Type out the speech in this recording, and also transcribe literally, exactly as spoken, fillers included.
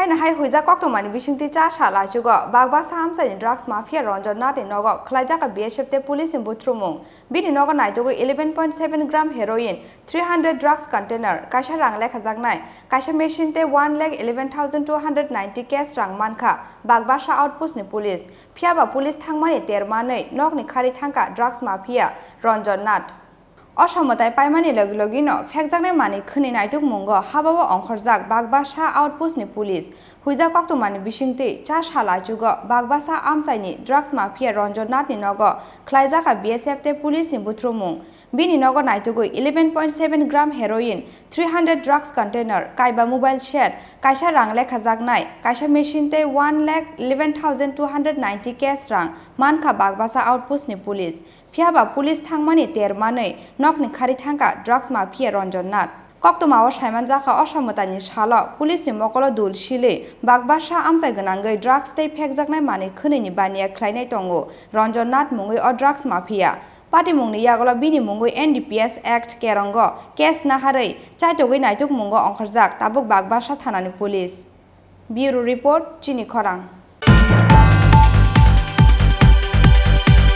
Haino hai huijak koktwmani bisingtwi cha sal aichugo Bagbasa amchaini drugs mafia Ranjan Nathni nogo khwlaijak kha B S F tei police ni buthumung. Bini nogo naitugwi eleven point seven gram heroin, three hundred drugs container, kaisa rang lekhajaknai, kaisa machine tei one lakh eleven thousand two hundred ninety cash rang mankha Bagbasa outpost ni police. Phiyaba police thangmani ter manwi nokni khari thangkha drugs mafia Ranjan Nath. O samwtai paimani logi logino phekjaknai manwi khwnwi naitukmungo habao ongkhorjak Bagbasa outpost ni police. Huijak koktwmani bisingtwi cha sal aichugo Bagbasa amchaini drugs mafia Ranjan Nathni nogo khwlaijakha B S F tei police ni buthumung. Bini nogo naitugwi eleven point seven gram heroin, three hundred drugs container, kaiba mobile set, kaisa rang lekhajaknai, kaisa machine tei one lakh eleven thousand two hundred ninety cash rang mankha Bagbasa outpost ni police. Phiyaba police thangmani ter manwi nokni khari thangkha drugs mafia Ranjan Nath. Koktwmao saimanjakha o samwtaini salo police ni mokolo dul silwi Bagbasa amchai gwnangwi drugs tei phekjaknai manwi khwnwini baniya khlainai tongo Ranjan Nath mungwi o drugs mafia. Patimungni yagulo bini mungwi N D P S Act kerongo case naharwi chaitogwi naitukmungo ongkhorjak tabuk Bagbasa thanani police. Bureau Report, Chini Khorang.